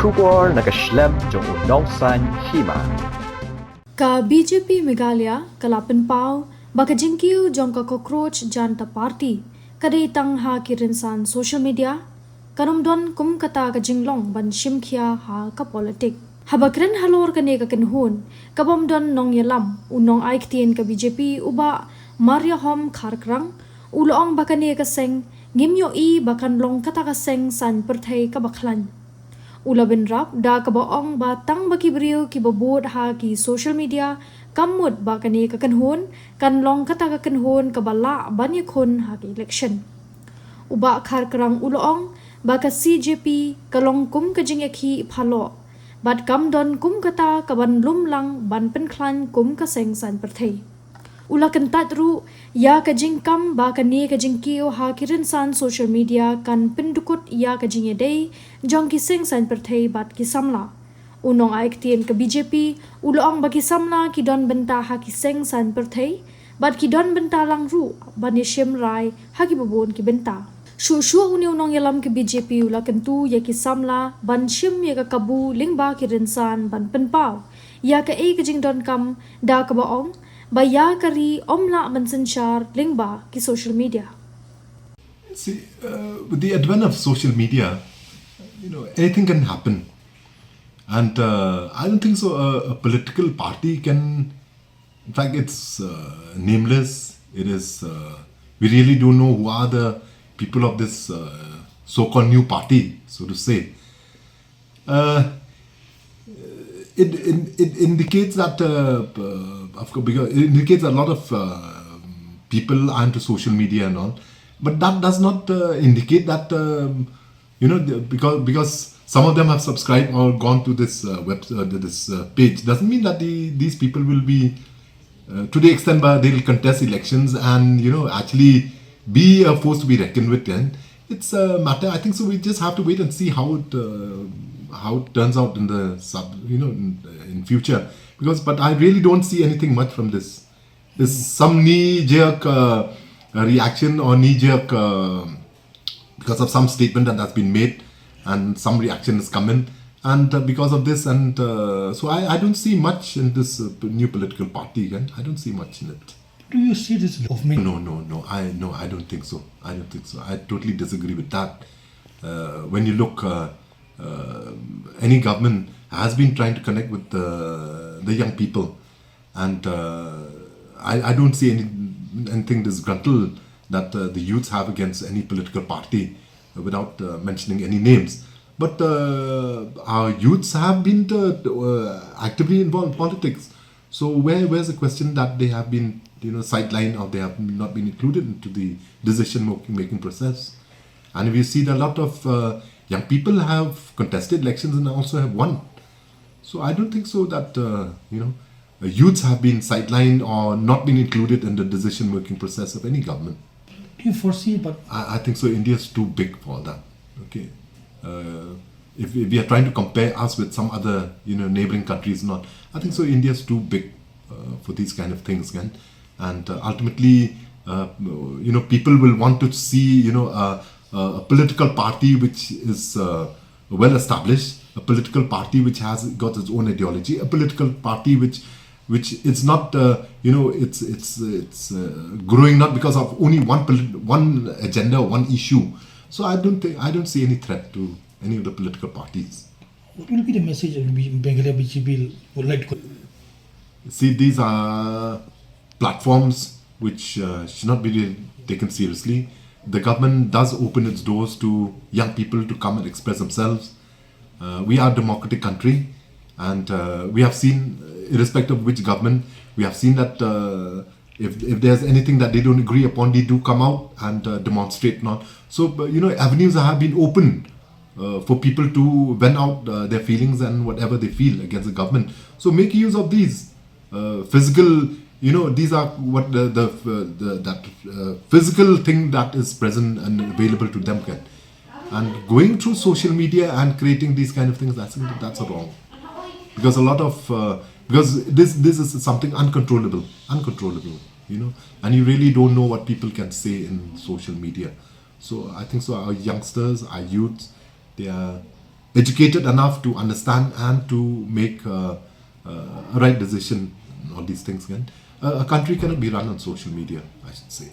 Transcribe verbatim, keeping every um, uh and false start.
Khubor na ka shlem jong u nongsaiñ hima. Ka B J P Meghalaya ka la pynpaw ba ka jingkiew jong ka Cockroach Janta Party ka dei tang ha ki rynsan social media, kan ym don kum kata ka jinglong ban shim khia ha ka politik. Haba kren halor kane ka kynhun, ka bym don nongïalam, u nongai ktien ka B J P u Bah Mariahom Kharkrang u la ong ba kane ka seng ngim ïohi ba kan long kata ka seng saiñ pyrthei kaba khlaiñ. U la bynrap da kaba ong ba tang ba ki briew kiba bud ha ki social media kam mut ba kane ka kynhun kan long kata ka kynhun kaba lah ban ïakhun ha ka election. U Bah Kharkrang u la ong ba ka C J P ka long kum ka jingïakhih phaloh bad kam don kum kata kaban lum lang ban pynkhlaiñ kum ka seng saiñ pyrthei. U la kyntait ruh ïa ka jingkam ba kane ka jingkiew ha ki rynsan social media kan pyndukut ïa ka jingïadei jong ki seng saiñ pyrthei bad ki samla. U nongai ktien ka B J P u la ong ba ki samla ki don bynta ha ki seng saiñ pyrthei bad ki don bynta lang ruh ban ïashim rai ha kiba bun ki bynta. Shuh shuh une u nongïalam ka B J P u la kyntu ïa ki samla ban shim ïa ka kabu lyngba ki rynsan ban pynpaw ïa kaei ka jingdonkam da kaba ong ba ïa ka ri ym lah ban synshar lyngba ki social media. See, uh, with the advent of social media, you know, anything can happen. And uh, I don't think so. A, a political party can, in fact, it's uh, nameless. It is, uh, we really don't know who are the people of this uh, so called new party, so to say. Uh, it, it, it indicates that, uh, uh, of course, because it indicates a lot of uh, people are into social media and all, but that does not uh, indicate that um, you know the- because because some of them have subscribed or gone to this uh, web uh, to this uh, page doesn't mean that the, these people will be uh, to the extent that they'll contest elections and you know actually be a force to be reckoned with. And it's a matter, I think so, we just have to wait and see how it uh, how it turns out in the sub you know in, in future, because but I really don't see anything much from this. There's some knee jerk uh, reaction or knee jerk uh, because of some statement that has been made and some reaction has come in. And uh, because of this, and uh, so I, I don't see much in this uh, new political party again. I don't see much in it. Do you see this movement? No, no, no. I no, I don't think so. I don't think so. I totally disagree with that. Uh, when you look, uh, uh, any government has been trying to connect with the the young people, and uh, I, I don't see any anything disgruntled that uh, the youths have against any political party, uh, without uh, mentioning any names. But uh, our youths have been uh, uh, actively involved in politics. So where where's the question that they have been you know sidelined or they have not been included into the decision making process? And we see that a lot of uh, young people have contested elections and also have won. So I don't think so that uh, you know uh, youths have been sidelined or not been included in the decision making process of any government. Do you foresee, but I, I think so. India is too big for that. Okay, uh, if, if we are trying to compare us with some other you know neighboring countries, not, I think so. India is too big uh, for these kind of things, again. And uh, ultimately, uh, you know, people will want to see you know a, a political party which is uh, well established, a political party which has got its own ideology, a political party which which it's not uh, you know it's it's it's uh, growing not because of only one polit- one agenda, one issue. So I don't think, I don't see any threat to any of the political parties. What will be the message of Bengali B J P would like to? See, these are platforms which uh, should not be taken seriously. The government does open its doors to young people to come and express themselves. Uh, we are a democratic country, and uh, we have seen, irrespective of which government, we have seen that uh, if, if there's anything that they don't agree upon, they do come out and uh, demonstrate. Not so, you know, avenues have been opened uh, for people to vent out uh, their feelings and whatever they feel against the government. So make use of these uh, physical, you know, these are what the the, uh, the that uh, physical thing that is present and available to them can. And going through social media and creating these kind of things, that's that's wrong, because a lot of uh, because this this is something uncontrollable, uncontrollable, you know, and you really don't know what people can say in social media. So I think so. Our youngsters, our youths, they are educated enough to understand and to make uh, uh, a right decision, all these things. Again, a country cannot be run on social media, I should say.